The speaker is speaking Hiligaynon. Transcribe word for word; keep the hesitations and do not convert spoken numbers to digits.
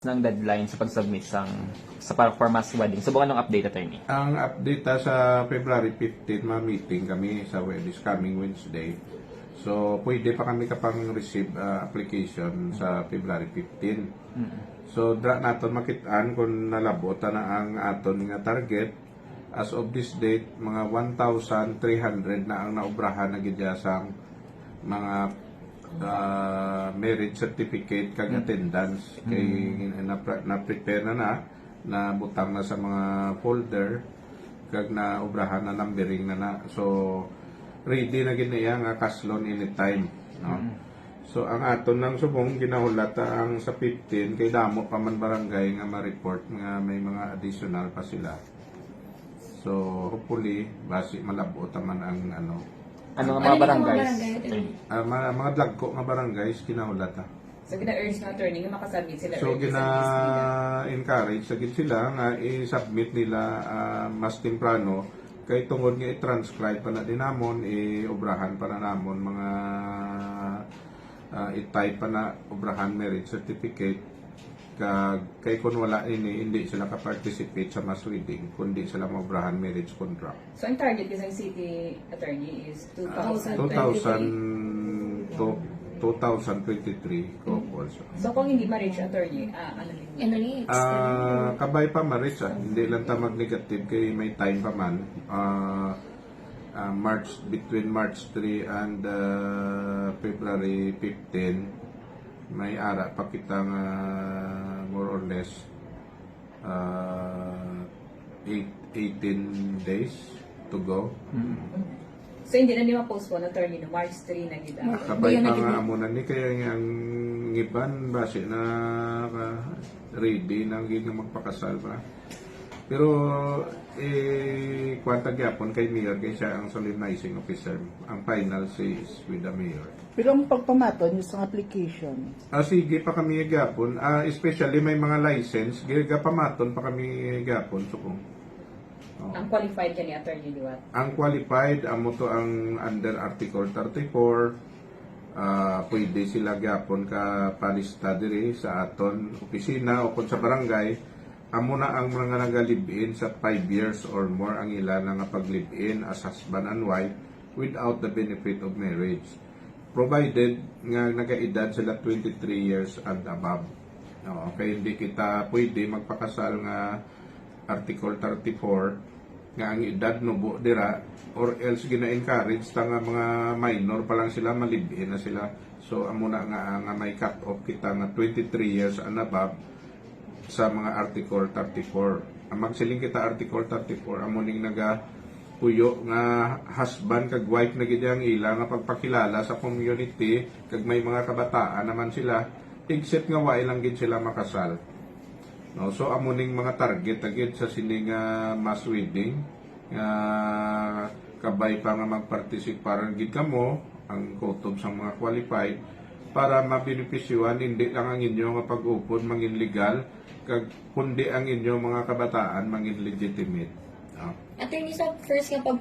Ang deadline sa pag-submit sang, sa para for mass wedding. So, anong update, attorney? Ang update, ah, sa February fifteen, ma-meeting kami sa Wed-, this coming Wednesday. So, pwede pa kami kapang receive, ah, application sa February fifteen. Mm. So, dra naton makit-an kung nalabot na ang aton nga target. As of this date, mga one thousand three hundred na ang naobrahan na gid sang mga, ah, marriage certificate kag Mm. attendance. Kay Mm. na, na-prepare na na, nabutang na sa mga folder, kag naobrahan na, numbering na na. So, ready na gid niya nga kaslon anytime, no? Mm. So, ang aton lang subong ginahulat ang sa fifteen, kay damo pa man barangay nga ma-report nga may mga additional pa sila. So, hopefully, basi malab-ot naman ang ano. Ano nga Ano mga ni mga barangays? barangay, attorney? Ah, mga, mga dagko nga barangays, kinahulat, ah. So, gina-urge na, attorney, nga makasubmit sila So, early sa list nila. gina-encourage sa gid sila nga i-submit nila, ah, mas temprano. Kay tungod nga i-transcribe pa na din namon, i-obrahan pa na namon mga, ah, i-type pa na obrahan marriage certificate. Kag, kay kung wala ini, hindi sila ka-participate sa mass wedding, kundi sila maobrahan marriage contract. So, ang target kasi ng city, attorney, is Ah, two thousand twenty-three. two thousand to, two thousand twenty-three couples. So, kung hindi ma-reach, attorney, ah, ano rin? Ano rin? Ah, kabay pa ma-reach, ah. Hindi lang ta mag-negative kay may time pa man. Ah, ah, March, between March three and, ah, February fifteen, may ara pa kita nga more or less, ah, eight, eighteen days to go. Mm. So, hindi na ni ma-postpone, attorney, no? March three na gid ang Kabay Hindi pa na nga gid. amo na ni, kaya nga ang iban, basi na, ah, ready na gid nga magpakasal ba. Pero, eh, kwanta gyapon kay Mayor, kay siya ang solemnizing officer. Ang final say is with the Mayor. Pero ang pagpamaton niyo sa application? Ah, sige pa kami gapon. Ah, especially may mga license, gi-, gapamaton pa kami gapon, subong. Oh. Ang qualified kani, Attorney Duarte? Ang qualified, amo to ang under Article thirty-four. Ah, pwede sila gapon ka palista diri sa aton opisina o kung sa barangay. Amo na ang mga naga-live-in sa five years or more ang ila na nga pag-live-in as husband and wife without the benefit of marriage, provided nga nagaedad sila twenty-three years and above. No, kay hindi kita pwede magpakasal nga Article thirty-four nga ang edad nubo dira, or else gina-encourage ta nga mga minor pa lang sila, ma-live-in na sila. So, amo na nga, nga may cut-off kita nga twenty-three years and above sa mga Article thirty-four. Ang magsiling kita Article thirty-four, amo ning nagapuyo nga husband kag wife na gid ang ila nga pagpakilala sa community, kag may mga kabataan naman sila, except nga wa lang gid sila makasal. No, so amo ning mga target na gid sa sini nga mass wedding nga kabay pa nga magpartisipar gid kamo ang kutob sa mga qualified para mabenepisyohan, hindi lang ang inyo nga pag-upod mangin legal, kag kundi ang inyo mga kabataan mangin legitimate. No? Attorney, sa first nga pag